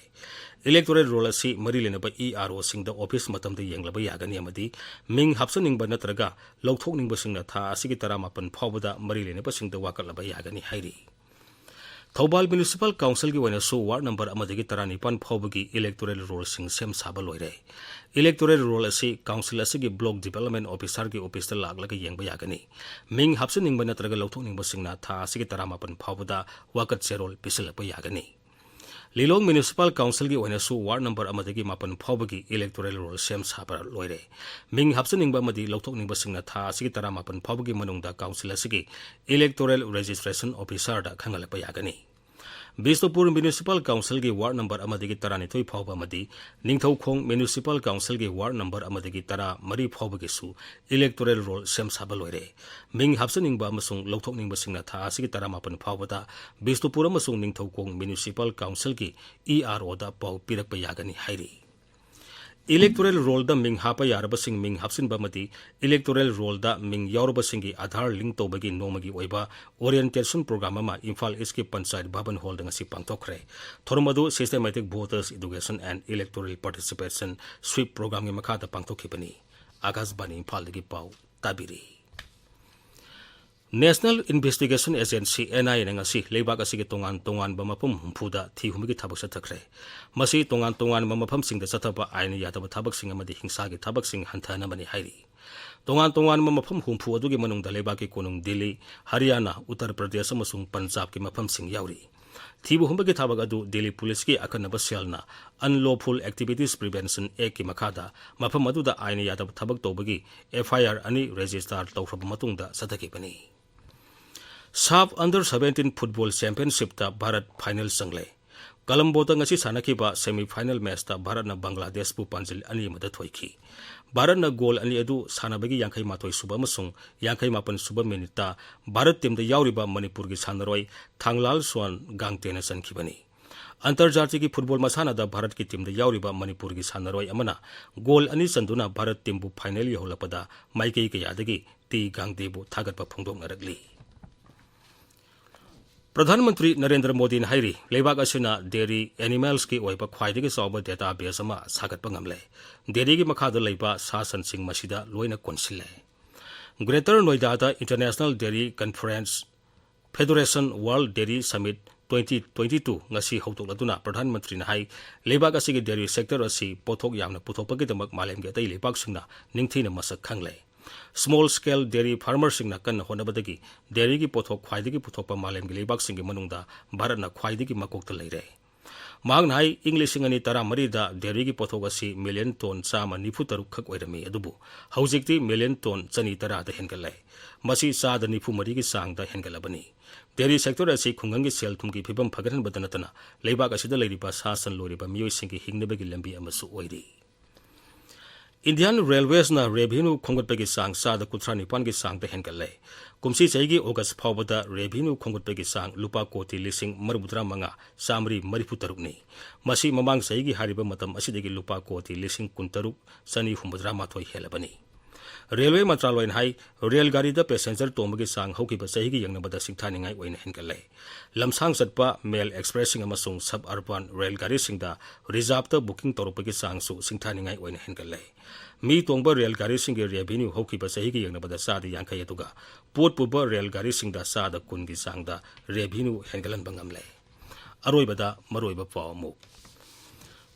Electoral roll ꯑꯁꯤ ꯃꯔꯤ ꯂꯩꯅꯕ E R Oꯁꯤꯡꯗ office ꯃꯇꯝꯗ ꯌꯦꯡꯂꯕ ꯌꯥꯒꯅꯤ ꯑꯃꯗꯤ ꯃꯤꯡ ꯍꯥꯞꯆꯅꯤꯡꯕ ꯅꯠꯇ꯭ꯔꯒ ꯂꯧꯊꯣꯛꯅꯤꯡꯕꯁꯤꯡꯅ ꯊꯥ ꯑꯁꯤꯒꯤ ꯇꯔꯥꯃꯥꯄꯟ ꯐꯥꯎꯕꯗ ꯃꯔꯤ ꯂꯩꯅꯕꯁꯤꯡꯗ ꯋꯥꯀꯠꯂꯕ ꯌꯥꯒꯅꯤ ꯍꯥꯏꯔꯤ꯫ ꯊꯧꯕꯥꯜ Municipal Councilꯒꯤ ꯑꯣꯏꯅꯁꯨ ward number ꯑꯃꯗꯒꯤ ꯇꯔꯥꯅꯤꯄꯥꯟ ꯐꯥꯎꯕꯒꯤ electoral rollꯁꯤꯡ ꯁꯦꯝ ꯁꯥꯕ ꯂꯣꯏꯔꯦ꯫ Electoral roll ꯑꯁꯤ council ꯑꯁꯤꯒꯤ Block Development Officerꯒꯤ officeꯇ ꯂꯥꯛꯂꯒ ꯌꯦꯡꯕ ꯌꯥꯒꯅꯤ꯫ ꯃꯤꯡ ꯍꯥꯞꯆꯅꯤꯡꯕ ꯅꯠꯇ꯭ꯔꯒ ꯂꯧꯊꯣꯛꯅꯤꯡꯕꯁꯤꯡꯅ ꯊꯥ ꯑꯁꯤꯒꯤ ꯇꯔꯥꯃꯥꯄꯟ ꯐꯥꯎꯕꯗ ꯋꯥꯀꯠ ꯆꯦꯔꯣꯜ ꯄꯤꯁꯤꯜꯂꯛꯄ ꯌꯥꯒꯅꯤ꯫ ꯂꯤꯂꯣꯡ Municipal Councilꯒꯤ ꯑꯣꯏꯅꯁꯨ ward number ꯑꯃꯗꯒꯤ ꯃꯥꯄꯟ ꯐꯥꯎꯕꯒꯤ electoral roll ꯁꯦꯝ ꯁꯥꯕ ꯂꯣꯏꯔꯦ꯫ ꯃꯤꯡ ꯍꯥꯞꯆꯅꯤꯡꯕ ꯑꯃꯗꯤ ꯂꯧꯊꯣꯛꯅꯤꯡꯕꯁꯤꯡꯅ ꯊꯥ ꯑꯁꯤꯒꯤ ꯇꯔꯥꯃꯥꯄꯟ ꯐꯥꯎꯕꯒꯤ ꯃꯅꯨꯡꯗ council ꯑꯁꯤꯒꯤ Electoral Registration Officerꯗ ꯈꯪꯍꯜꯂꯛꯄ ꯌꯥꯒꯅꯤ꯫ ꯕꯤꯁꯅꯨꯄꯨꯔ Municipal Councilꯒꯤ ward number ꯑꯃꯗꯒꯤ ꯇꯔꯥꯅꯤꯊꯣꯏ ꯐꯥꯎꯕ ꯑꯃꯗꯤ ꯅꯤꯡꯊꯧꯈꯣꯡ Municipal Councilꯒꯤ ward number ꯑꯃꯗꯒꯤ ꯇꯔꯥꯃꯔꯤ ꯐꯥꯎꯕꯒꯤꯁꯨ electoral roll ꯁꯦꯝ ꯁꯥꯕ ꯂꯣꯏꯔꯦ꯫ ꯃꯤꯡ ꯍꯥꯞꯆꯅꯤꯡꯕ ꯑꯃꯁꯨꯡ ꯂꯧꯊꯣꯛꯅꯤꯡꯕꯁꯤꯡꯅ ꯊꯥ ꯑꯁꯤꯒꯤ ꯇꯔꯥꯃꯥꯄꯟ ꯐꯥꯎꯕꯗ ꯕꯤꯁꯅꯨꯄꯨꯔ ꯑꯃꯁꯨꯡ ꯅꯤꯡꯊꯧꯈꯣꯡ Municipal Councilꯒꯤ E R Oꯗ ꯄꯥꯎ ꯄꯤꯔꯛꯄ ꯌꯥꯒꯅꯤ ꯍꯥꯏꯔꯤ꯫ Electoral rollꯗ ꯃꯤꯡ ꯍꯥꯞꯄ ꯌꯥꯔꯕꯁꯤꯡ ꯃꯤꯡ ꯍꯥꯞꯆꯤꯟꯕ ꯑꯃꯗꯤ electoral rollꯗ ꯃꯤꯡ ꯌꯥꯎꯔꯕꯁꯤꯡꯒꯤ Aadhaar link ꯇꯧꯕꯒꯤ ꯅꯣꯡꯃꯒꯤ ꯑꯣꯏꯕ orientation program ꯑꯃ ꯏꯝꯐꯥꯜ Eastꯀꯤ Panchayat Bhavan Hallꯗ ꯉꯁꯤ ꯄꯥꯡꯊꯣꯛꯈ꯭ꯔꯦ꯫ ꯊꯧꯔꯝ ꯑꯗꯨ Systematic Voters Education and Electoral Participation SWEEP programꯒꯤ ꯃꯈꯥꯗ ꯄꯥꯡꯊꯣꯛꯈꯤꯕꯅꯤ꯫ ꯑꯥꯀꯥꯁꯕꯥꯅꯤ ꯏꯝꯐꯥꯜꯗꯒꯤ ꯄꯥꯎ ꯇꯥꯕꯤꯔꯤ꯫ National Investigation Agency, N I Aꯅ ꯉꯁꯤ ꯂꯩꯕꯥꯛ ꯑꯁꯤꯒꯤ ꯇꯣꯉꯥꯟ ꯇꯣꯉꯥꯟꯕ ꯃꯐꯝ ꯍꯨꯝꯐꯨꯗ ꯊꯤ ꯍꯨꯝꯕꯒꯤ ꯊꯕꯛ ꯆꯠꯊꯈ꯭ꯔꯦ꯫ ꯃꯁꯤ ꯇꯣꯉꯥꯟ ꯇꯣꯉꯥꯟꯕ ꯃꯐꯝꯁꯤꯡꯗ ꯆꯠꯊꯕ ꯑꯥꯏꯟ ꯌꯥꯗꯕ ꯊꯕꯛꯁꯤꯡ ꯑꯃꯗꯤ ꯍꯤꯡꯁꯥꯒꯤ ꯊꯕꯛꯁꯤꯡ ꯍꯟꯊꯍꯟꯅꯕꯅꯤ ꯍꯥꯏꯔꯤ꯫ ꯇꯣꯉꯥꯟ ꯇꯣꯉꯥꯟꯕ ꯃꯐꯝ ꯍꯨꯝꯐꯨ ꯑꯗꯨꯒꯤ ꯃꯅꯨꯡꯗ ꯂꯩꯕꯥꯛꯀꯤ ꯀꯣꯅꯨꯡ ꯗꯤꯜꯂꯤ, ꯍꯔꯤꯌꯥꯅꯥ, ꯎꯠꯇꯔ ꯄ꯭ꯔꯗꯦꯁ ꯑꯃꯁꯨꯡ ꯄꯟꯖꯥꯕꯀꯤ ꯃꯐꯝꯁꯤꯡ ꯌꯥꯎꯔꯤ꯫ ꯊꯤꯕ ꯍꯨꯝꯕꯒꯤ ꯊꯕꯛ ꯑꯗꯨ ꯗꯤꯜꯂꯤ ꯄꯨꯂꯤꯁꯀꯤ ꯑꯀꯟꯅꯕ ꯁꯦꯜꯅ Unlawful Activities Prevention Actꯀꯤ ꯃꯈꯥꯗ ꯃꯐꯝ ꯑꯗꯨꯗ ꯑꯥꯏꯟ ꯌꯥꯗꯕ ꯊꯕꯛ ꯇꯧꯕꯒꯤ F I R ꯑꯅꯤ register ꯇꯧꯈ꯭ꯔꯕ ꯃꯇꯨꯡꯗ ꯆꯠꯊꯈꯤꯕꯅꯤ꯫ SAFF Under Seventeen Football Championshipꯇ Bharat final ꯆꯪꯂꯦ꯫ ꯀꯂꯝꯕꯣꯗ ꯉꯁꯤ ꯁꯥꯟꯅꯈꯤꯕ semi final matchꯇ ꯚꯥꯔꯠꯅ ꯕꯪꯒ꯭ꯂꯥꯗꯦꯁꯄꯨ ꯄꯥꯟꯖꯤꯜ ꯑꯅꯤ ꯑꯃꯗ ꯊꯣꯏꯈꯤ꯫ ꯚꯥꯔꯠꯅ ꯒꯣꯜ ꯑꯅꯤ ꯑꯗꯨ ꯁꯥꯟꯅꯕꯒꯤ ꯌꯥꯡꯈꯩ ꯃꯥꯊꯣꯏ ꯁꯨꯕ ꯑꯃꯁꯨꯡ ꯌꯥꯡꯈꯩ ꯃꯥꯄꯟ ꯁꯨꯕ ꯃꯤꯅꯤꯠꯇ ꯚꯥꯔꯠ teamꯗ ꯌꯥꯎꯔꯤꯕ ꯃꯅꯤꯄꯨꯔꯒꯤ ꯁꯥꯟꯅꯔꯣꯏ ꯊꯥꯡꯂꯥꯜ ꯁ꯭ꯋꯥꯟ ꯒꯥꯡꯇꯦꯅ ꯆꯟꯈꯤꯕꯅꯤ꯫ ꯑꯟꯇꯔꯖꯥꯇꯤꯒꯤ football ꯃꯁꯥꯟꯅꯗ ꯚꯥꯔꯠꯀꯤ teamꯗ ꯌꯥꯎꯔꯤꯕ ꯃꯅꯤꯄꯨꯔꯒꯤ ꯁꯥꯟꯅꯔꯣꯏ ꯑꯃꯅ ꯒꯣꯜ ꯑꯅꯤ ꯆꯟꯗꯨꯅ ꯚꯥꯔꯠ teamꯕꯨ final ꯌꯧꯍꯜꯂꯛꯄꯗ ꯃꯥꯏꯀꯩ ꯀꯌꯥꯗꯒꯤ ꯇꯤ ꯒꯥꯡꯗꯦꯕꯨ ꯊꯥꯒꯠꯄ ꯐꯣꯡꯗꯣꯛꯅꯔꯛꯂꯤ꯫ ꯄ꯭ꯔꯙꯥꯟ ꯃꯟꯇ꯭ꯔꯤ ꯅꯔꯦꯟꯗ꯭ꯔ ꯃꯣꯗꯤꯅ ꯍꯥꯏꯔꯤ, ꯂꯩꯕꯥꯛ ꯑꯁꯤꯅ dairy animalsꯀꯤ ꯑꯣꯏꯕ ꯈ꯭ꯋꯥꯏꯗꯒꯤ ꯆꯥꯎꯕ database ꯑꯃ ꯁꯥꯒꯠꯄ ꯉꯝꯂꯦ꯫ Dairyꯒꯤ ꯃꯈꯥꯗ ꯂꯩꯕ ꯁꯥ ꯁꯟꯁꯤꯡ ꯃꯁꯤꯗ ꯂꯣꯏꯅ ꯀꯣꯟꯁꯤꯜꯂꯦ꯫ Greater Noidada International Dairy Conference Federation World Dairy Summit twenty twenty-two ꯉꯁꯤ ꯍꯧꯗꯣꯛꯂꯗꯨꯅ ꯄ꯭ꯔꯙꯥꯟ ꯃꯟꯇ꯭ꯔꯤꯅ ꯍꯥꯏ, ꯂꯩꯕꯥꯛ ꯑꯁꯤꯒꯤ dairy sector ꯑꯁꯤ ꯄꯣꯠꯊꯣꯛ ꯌꯥꯝꯅ ꯄꯨꯊꯣꯛꯄꯒꯤꯗꯃꯛ ꯃꯥꯂꯦꯝꯒꯤ ꯑꯇꯩ ꯂꯩꯕꯥꯛꯁꯤꯡꯅ ꯅꯤꯡꯊꯤꯅ ꯃꯁꯛ ꯈꯪꯂꯦ꯫ Small scale dairy farmerꯁꯤꯡꯅ ꯀꯟꯅ ꯍꯣꯠꯅꯕꯗꯒꯤ dairyꯒꯤ ꯄꯣꯠꯊꯣꯛ ꯈ꯭ꯋꯥꯏꯗꯒꯤ ꯄꯨꯊꯣꯛꯄ ꯃꯥꯂꯦꯝꯒꯤ ꯂꯩꯕꯥꯛꯁꯤꯡꯒꯤ ꯃꯅꯨꯡꯗ ꯚꯥꯔꯠꯅ ꯈ꯭ꯋꯥꯏꯗꯒꯤ ꯃꯀꯣꯛꯇ ꯂꯩꯔꯦ꯫ ꯃꯍꯥꯛꯅ ꯍꯥꯏ, ꯏꯪ ꯂꯤꯁꯤꯡ ꯑꯅꯤ ꯇꯔꯥꯃꯔꯤꯗ dairyꯒꯤ ꯄꯣꯠꯊꯣꯛ ꯑꯁꯤ million ton ꯆꯥꯝꯃ ꯅꯤꯐꯨ ꯇꯔꯨꯛ ꯈꯛ ꯑꯣꯏꯔꯝꯃꯤ, ꯑꯗꯨꯕꯨ ꯍꯧꯖꯤꯛꯇꯤ million ton ꯆꯅꯤ ꯇꯔꯥꯗ ꯍꯦꯟꯒꯠꯂꯦ꯫ ꯃꯁꯤ ꯆꯥꯗ ꯅꯤꯐꯨ ꯃꯔꯤꯒꯤ ꯆꯥꯡꯗ ꯍꯦꯟꯒꯠꯂꯕꯅꯤ꯫ Dairy sector ꯑꯁꯤ ꯈꯨꯡꯒꯪꯒꯤ ꯁꯦꯜ ꯊꯨꯝꯒꯤ ꯐꯤꯕꯝ ꯐꯒꯠꯍꯟꯕꯗ ꯅꯠꯇꯅ ꯂꯩꯕꯥꯛ ꯑꯁꯤꯗ ꯂꯩꯔꯤꯕ ꯁꯥ ꯁꯟ ꯂꯣꯏꯔꯤꯕ ꯃꯤꯑꯣꯏꯁꯤꯡꯒꯤ ꯍꯤꯡꯅꯕꯒꯤ ꯂꯝꯕꯤ ꯑꯃꯁꯨ ꯑꯣꯏꯔꯤ꯫ Indian Railwaysꯅ revenue ꯈꯣꯝꯒꯠꯄꯒꯤ ꯆꯥꯡ ꯆꯥꯗ ꯀꯨꯟꯊ꯭ꯔꯥ ꯅꯤꯄꯥꯟꯒꯤ ꯆꯥꯡꯗ ꯍꯦꯟꯒꯠꯂꯦ꯫ ꯀꯨꯝꯁꯤ ꯆꯍꯤꯒꯤ August ꯐꯥꯎꯕꯗ revenue ꯈꯣꯝꯒꯠꯄꯒꯤ ꯆꯥꯡ ꯂꯨꯄꯥ ꯀꯣꯇꯤ ꯂꯤꯁꯤꯡ ꯃꯔꯤꯐꯨꯇꯔꯥ ꯃꯉꯥ, ꯆꯥꯃꯔꯤ ꯃꯔꯤꯐꯨ ꯇꯔꯨꯛꯅꯤ꯫ ꯃꯁꯤ ꯃꯃꯥꯡ ꯆꯍꯤꯒꯤ ꯍꯥꯏꯔꯤꯕ ꯃꯇꯝ ꯑꯁꯤꯗꯒꯤ ꯂꯨꯄꯥ ꯀꯣꯇꯤ ꯂꯤꯁꯤꯡ ꯀꯨꯟꯇꯔꯨꯛ, ꯆꯅꯤ ꯍꯨꯝꯐꯨꯇꯔꯥ ꯃꯥꯊꯣꯏ ꯍꯦꯜꯂꯕꯅꯤ꯫ Railway ꯃꯟꯇ꯭ꯔꯥꯂꯣꯏꯅ ꯍꯥꯏ, ꯔꯦꯜ ꯒꯥꯔꯤꯗ passenger ꯇꯣꯡꯕꯒꯤ ꯆꯥꯡ ꯍꯧꯈꯤꯕ ꯆꯍꯤꯒ ꯌꯦꯡꯅꯕꯗ ꯁꯤꯡꯊꯥꯅꯤꯡꯉꯥꯏ ꯑꯣꯏꯅ ꯍꯦꯟꯒꯠꯂꯦ꯫ ꯂꯝꯁꯥꯡ ꯆꯠꯄ mail expressꯁꯤꯡ ꯑꯃꯁꯨꯡ suburban ꯔꯦꯜ ꯒꯥꯔꯤꯁꯤꯡꯗ reserveꯇ booking ꯇꯧꯔꯛꯄꯒꯤ ꯆꯥꯡꯁꯨ ꯁꯤꯡꯊꯥꯅꯤꯡꯉꯥꯏ ꯑꯣꯏꯅ ꯍꯦꯟꯒꯠꯂꯦ꯫ ꯃꯤ ꯇꯣꯡꯕ ꯔꯦꯜ ꯒꯥꯔꯤꯁꯤꯡꯒꯤ revenue ꯍꯧꯈꯤꯕ ꯆꯍꯤꯒ ꯌꯦꯡꯅꯕꯗ ꯆꯥꯗ ꯌꯥꯡꯈꯩ, ꯑꯗꯨꯒ ꯄꯣꯠ ꯄꯨꯕ ꯔꯦꯜ ꯒꯥꯔꯤꯁꯤꯡꯗ ꯆꯥꯗ ꯀꯨꯟꯒꯤ ꯆꯥꯡꯗ revenue ꯍꯦꯟꯒꯠꯍꯟꯕ ꯉꯝꯂꯦ꯫ ꯑꯔꯣꯏꯕꯗ ꯃꯔꯨꯑꯣꯏꯕ ꯄꯥꯎ ꯑꯃꯨꯛ꯫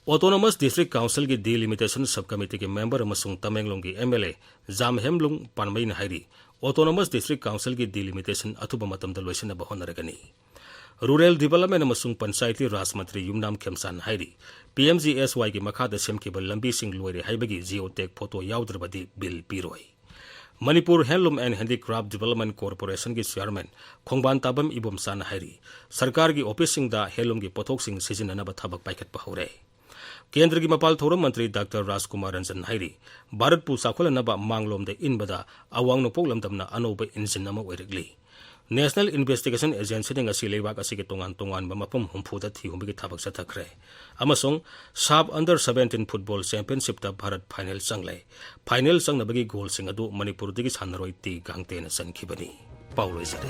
Autonomous District Councilꯒꯤ delimitation subcommitteeꯒꯤ member ꯑꯃꯁꯨꯡ ꯇꯃꯦꯡꯂꯣꯡꯒꯤ MLA ꯖꯥꯝꯍꯦꯝꯂꯨꯡ ꯄꯥꯟꯃꯩꯅ ꯍꯥꯏꯔꯤ, Autonomous District Councilꯒꯤ delimitation ꯑꯊꯨꯕ ꯃꯇꯝꯗ ꯂꯣꯏꯁꯤꯟꯅꯕ ꯍꯣꯠꯅꯔꯒꯅꯤ꯫ Rural Development ꯑꯃꯁꯨꯡ Panchayati Raj ꯃꯟꯇ꯭ꯔꯤ ꯌꯨꯝꯅꯥꯝ ꯈꯦꯝꯆꯥꯟꯅ ꯍꯥꯏꯔꯤ, PMGSYꯒꯤ ꯃꯈꯥꯗ ꯁꯦꯝꯈꯤꯕ ꯂꯝꯕꯤꯁꯤꯡ ꯂꯣꯏꯔꯦ ꯍꯥꯏꯕꯒꯤ geotag photo ꯌꯥꯎꯗ꯭ꯔꯕꯗꯤ bill ꯄꯤꯔꯣꯏ꯫ Manipur Handloom and Handicraft Development Corporationꯒꯤ chairman ꯈꯣꯡꯕꯥꯟ ꯇꯥꯕꯝ ꯏꯕꯣꯝꯆꯥꯅ ꯍꯥꯏꯔꯤ, ꯁꯔꯀꯥꯔꯒꯤ officeꯁꯤꯡꯗ handloomꯒꯤ ꯄꯣꯠꯊꯣꯛꯁꯤꯡ ꯁꯤꯖꯤꯟꯅꯅꯕ ꯊꯕꯛ ꯄꯥꯏꯈꯠꯄ ꯍꯧꯔꯦ꯫ ꯀꯦꯟꯗ꯭ꯔꯒꯤ ꯃꯄꯥꯜ ꯊꯧꯔꯝ ꯃꯟꯇ꯭ꯔꯤ ꯗꯥꯛꯇꯔ ꯔꯥꯖꯀꯨꯃꯥꯔ ꯔꯟꯖꯟ ꯍꯥꯏꯔꯤ, ꯚꯥꯔꯠꯄꯨ ꯆꯥꯎꯈꯠꯍꯟꯅꯕ ꯃꯥꯡꯂꯣꯝꯗ ꯏꯟꯕꯗ ꯑꯋꯥꯡ ꯅꯣꯡꯄꯣꯛ ꯂꯝꯗꯝꯅ ꯑꯅꯧꯕ engine ꯑꯃ ꯑꯣꯏꯔꯛꯂꯤ꯫ National Investigation Agencyꯅ ꯉꯁꯤ ꯂꯩꯕꯥꯛ ꯑꯁꯤꯒꯤ ꯇꯣꯉꯥꯟ ꯇꯣꯉꯥꯟꯕ ꯃꯐꯝ ꯍꯨꯝꯐꯨꯗ ꯊꯤꯍꯨꯝꯕꯒꯤ ꯊꯕꯛ ꯆꯠꯊꯈ꯭ꯔꯦ ꯑꯃꯁꯨꯡ SAFF Under Seventeen Football Championshipꯇ Bharat final ꯆꯪꯂꯦ꯫ Final ꯆꯪꯅꯕꯒꯤ goalꯁꯤꯡ ꯑꯗꯨ ꯃꯅꯤꯄꯨꯔꯗꯒꯤ ꯁꯥꯟꯅꯔꯣꯏ ꯇꯤ ꯒꯥꯡꯇꯦꯅ ꯆꯟꯈꯤꯕꯅꯤ꯫ ꯄꯥꯎ ꯂꯣꯏꯖꯔꯦ꯫